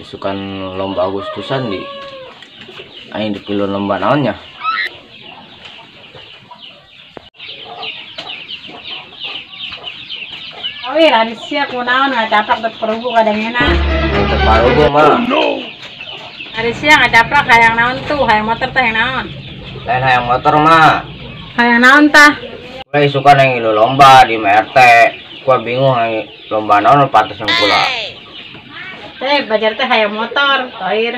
Isukan lomba Agustusan di aing dikilo lomba naonnya. Oi, ari sia kunaon ngacaprak teu parugu kadang enak. Teu parugu mah. Ari sia ngacaprak hayang naon tuh, hayang motor teh hayang naon? Lain hayang motor mah. Hayang naon tah? Kula isukan yang ngilu lomba di RT. Gua bingung aing lomba naon pantes yang kula. Teh bajar teh hayang motor, toir.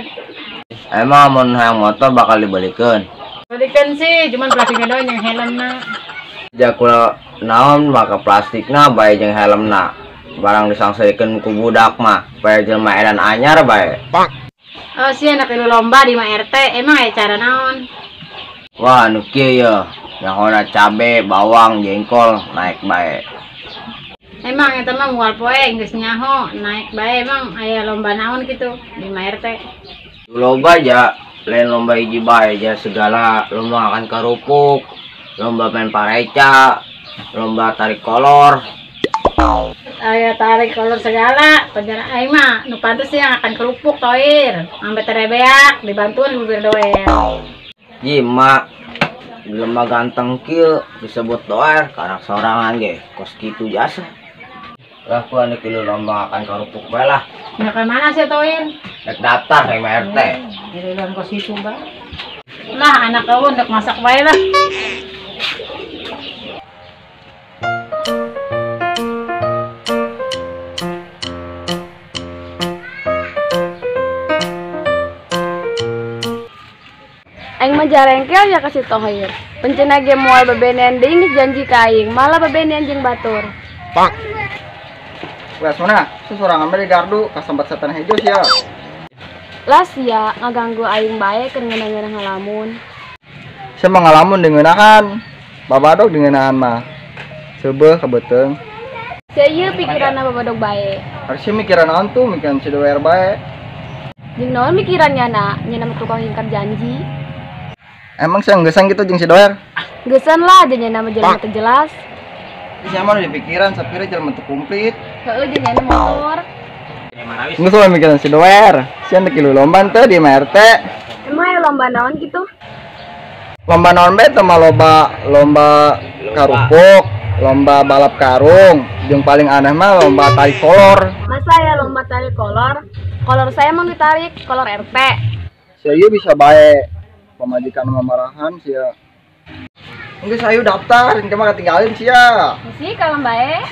Emang mun hayang motor bakal dibalikeun. Balikeun sih, cuman plastiknya doang yang helmna. Ja kula naon maka plastikna bae jeung helmna. Barang disangsaikeun ku budak mah, bae jelema edan anyar bae. Oh, sia anak ilu lomba di RT, emang aya cara naon? Wah, anu kieu ye. Nyahona cabe, bawang, jengkol naik bae. Emang eta mah moal poe geus nyaho naik bae, emang aya lomba naon kitu di RT? Lomba ja, lain lomba hiji bae ja segala lomba makan kerupuk, lomba main pareca, lomba tarik kolor. Aya tarik kolor segala, penjara aing mah nu pantes sih yang akan kerupuk toir, ambe terebeak dibantuan bubir doer. Ji mak jelema ganteng kieu disebut doer karak sorangan ge kos kitu jasa. Lah ku anu kieu lomba akan kerupuk bae lah. Ya ka mana sih toir? Rek daftar ka RT. Dirilan kos kitu bae. Lah anak kawan rek masak bae lah. Aing mah jarengkel ya kasih tohir. Pencena ge moal bebenean deui geus janji ka aing, malah bebenean jeung batur. Pak. Wes mana? Sesorangan mah di gardu kasambat setan hejo sia. Lah sia ngaganggu aing bae keur ngeunah-ngeunah ngalamun. Sia mah ngalamun deungeunaan. Babadog deungeunaan mah. Seubeuh kabeuteung. Sia ieu pikiranna babadog bae. Harusnya mikiran naon tuh, mikiran si doer bae. Jeung naon mikiran nyana, nyana mah tukang ingkar janji. Emang sih nggesan gitu jeung si doer? Nggesan lah, jeung nyana mah jelema teu jelas. Sia mah di pikiran sapira jelema teu komplit. Heueuh jeung nyana motor. Geus mah mikiran si doer. Sia teh kilu lomba teu di RT. Emang aya lomba naon kitu? Lomba naon bae teh mah loba lomba karupuk, lomba balap karung, jeung paling aneh mah lomba tarik kolor. Masa aya lomba tarik kolor? Kolor saya emang ditarik, kolor RT. Sia ieu bisa bae. Pemajikan mamarahan sia. Geus ayo daftar, engke mah ketinggalin sia. Sih kalem bae.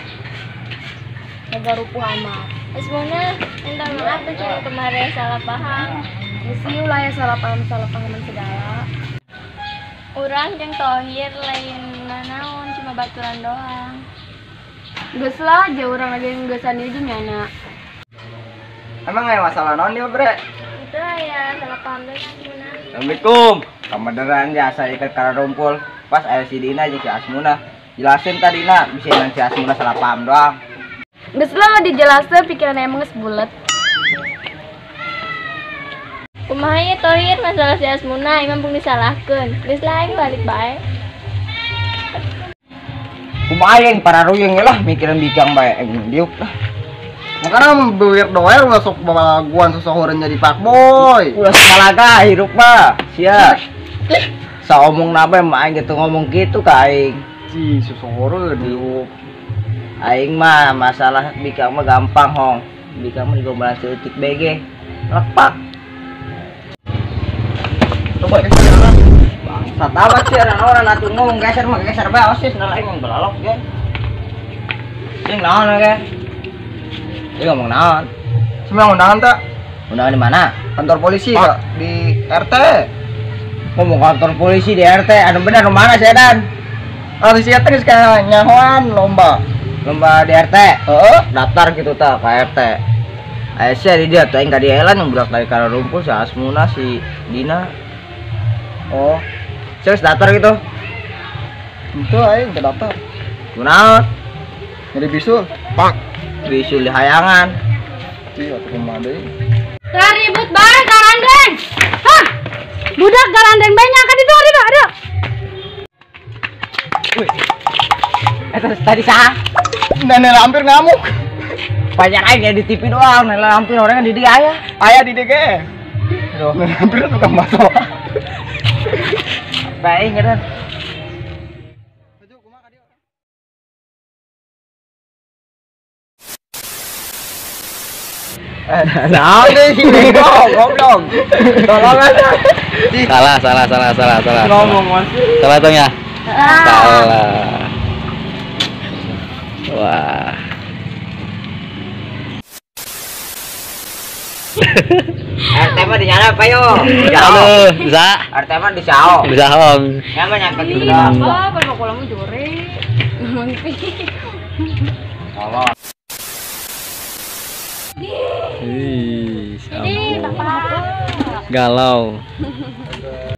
Agak rupuh amat. Asmuna, minta maaf tuh kemarin salah paham. Geus ulah ya salah pahaman segala. Urang jeung Tohir lain nanaon cuma baturan doang. Geus lah, jauh urang lagi ngeusan ieu jeung nyana. Emang aya masalah naon ieu, Bre? Itu aya salah paham deui Asmuna. Assalamualaikum. Kameneran jasa ikat kararumpul. Pas aya si Dina jeung si Asmuna. Jelasin tadi na, bisa nang si Asmuna salah paham doang. Geus lah dijelasin pikiran emang geus bulet. Kumaha ieu Tohir masalah si Asmuna imam pung disalahkeun. Geus lah aing balik bae. Kumaha aing pararuyung lah mikiran bikang bae aing diuk lah. Makanya beuir doer ulah sok babalaguan sosohureun jadi fuckboy. Ulah salaga hirup mah sia. Saomong bae mah aing gitu ngomong gitu ka aing. Ci sosohureun hirup. Aing mah masalah bikang mah gampang hong. Bikang mah digombalan seutik BG. Lepak. Coba bangsat amat sih orang-orang atuh ngomong geser mah geser bae osis nah aing belalok ge. Jeung naon ge? Dia ngomong naon? Semua undangan tak? Undangan di mana? Kantor polisi kak, di RT. Ngomong kantor polisi di RT, anu bener di mana sih Dan? Ah, di situ geus kayak nyahoan lomba. Lomba di RT. Heeh, daftar gitu tah ke RT. Aya sia di dia teh ka dielan budak dari Kararumpul si Asmuna si Dina. Oh, serius daftar gitu? Itu aing teu daftar. Kunaon? Jadi bisul. Pak. Bisul di hayangan. Ih, atuh kumaha deui? Ribut bae garandeng. Hah? Budak garandeng bae nyangka di ditu aduh. Wih. Eta tadi saha? Nenek hampir ngamuk. Banyak aing di TV doang, nela lampir orang di dia aya. Aya di DG. Aduh, lampir tukang bakso. Baik kan. Nah, ini goblok. Tolong aja. Salah. Ngomong mas. Salah dong ya? Salah. Wah. RT mah di nyala apa yo? Aduh, bisa. RT mah di Sao. Bisa hong. Ya mah nyampe juga. Apa kalau kolamu jore. Mimpi. Tolong. Ih, galau.